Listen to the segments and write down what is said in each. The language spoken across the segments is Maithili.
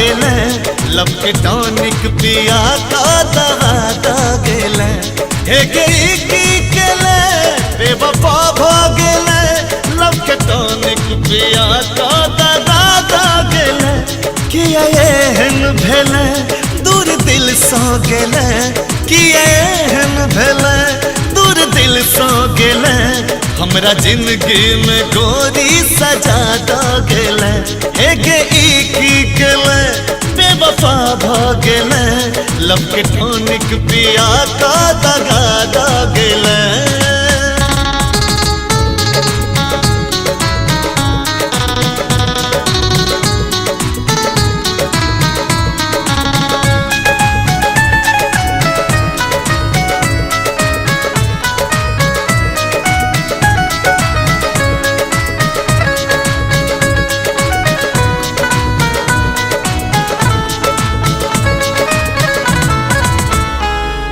गेलै, लव के टॉनिक पिया का दगा द गेलै। हे गे ई की केलै, बेवफा भ गेलै, लव के टॉनिक पिया का दगा द गेलै। किया एहन भेलै, दूर दिल सँ गेलै, किया एहन भेलै, दूर दिल सँ गेलै। हमरा जिंदगी में गोरी सजा द गेलै। हे गे ई की केलै, बेवफा भ गेलै, लव के टॉनिक पिया का दगा द गेलै।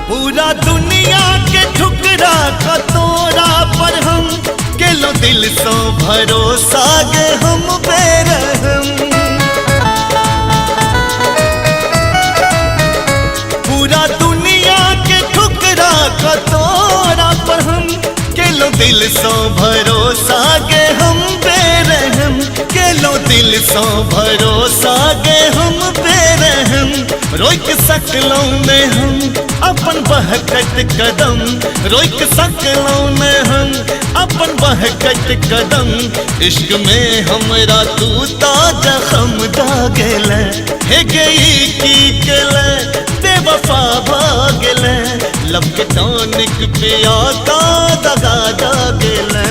पूरा दुनिया के ठुकरा का तोरा पर हम केलो दिल सो भरोसा गे हम बेरहम। पूरा दुनिया के ठुकरा का तोरा पर हम केलो दिल सो भरोसा गे हम बेरहम। केलो दिल सो भरोसा गे हम बेरहम। रोक सकलौं ने हम अपन बहकत कदम, रोक सकलौं ने हम अपन बहकत कदम। इश्क में हमरा तू ता जख्म द गेलै। हे गे ई की केलै, बेवफा भ गेलै, लव के टॉनिक पिया का दगा द गेलै।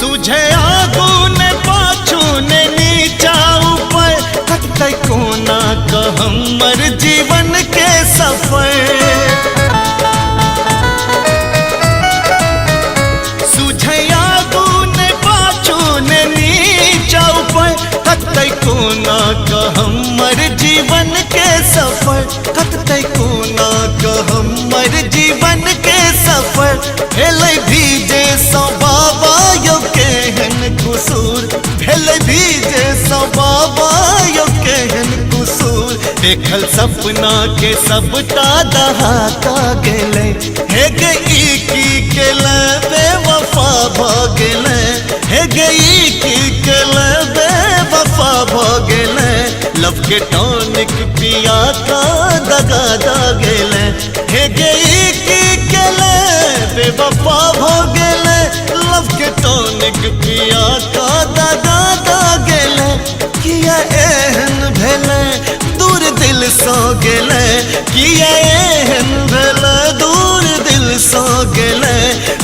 सुझे आगू ने पाछू ने नीचा ऊपर, कटतै कोना क हमर जीवन के सफर। सुझे आगू ने पाछू ने नीचा ऊपर, कटतै कोना क हमर जीवन के सफर। कटतै कोना क हमर जीवन के सफर। भेलै भीजे सौ बाबा यौ केहन कसूर, भेलै भीजे सौ बाबा यौ केहन कसूर। देखल सपना के सबटा दहाता गेलै। हे गे ई की केलै, बेवफा भ गेलै। हे गे ई की केलै, बेवफा भ गेलै, लव के टॉनिक पिया का दगा द गेलै। हे गे ई की केलै, बेवफा भ गेलै, लव के टॉनिक पिया का दगा द गेलै। किया एहन भेलै, दूर दिल सँ गेलै, किया एहन भेलै, दूर दिल सँ गेलै।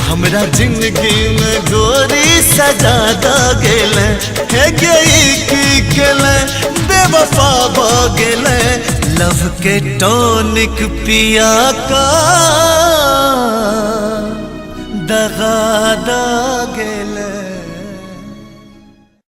हमरा जिंदगी में गोरी सजा द गेलै। हे गे ई की केलै, बेवफा भ गेलै, लव के टॉनिक पिया का दगा द गेलै।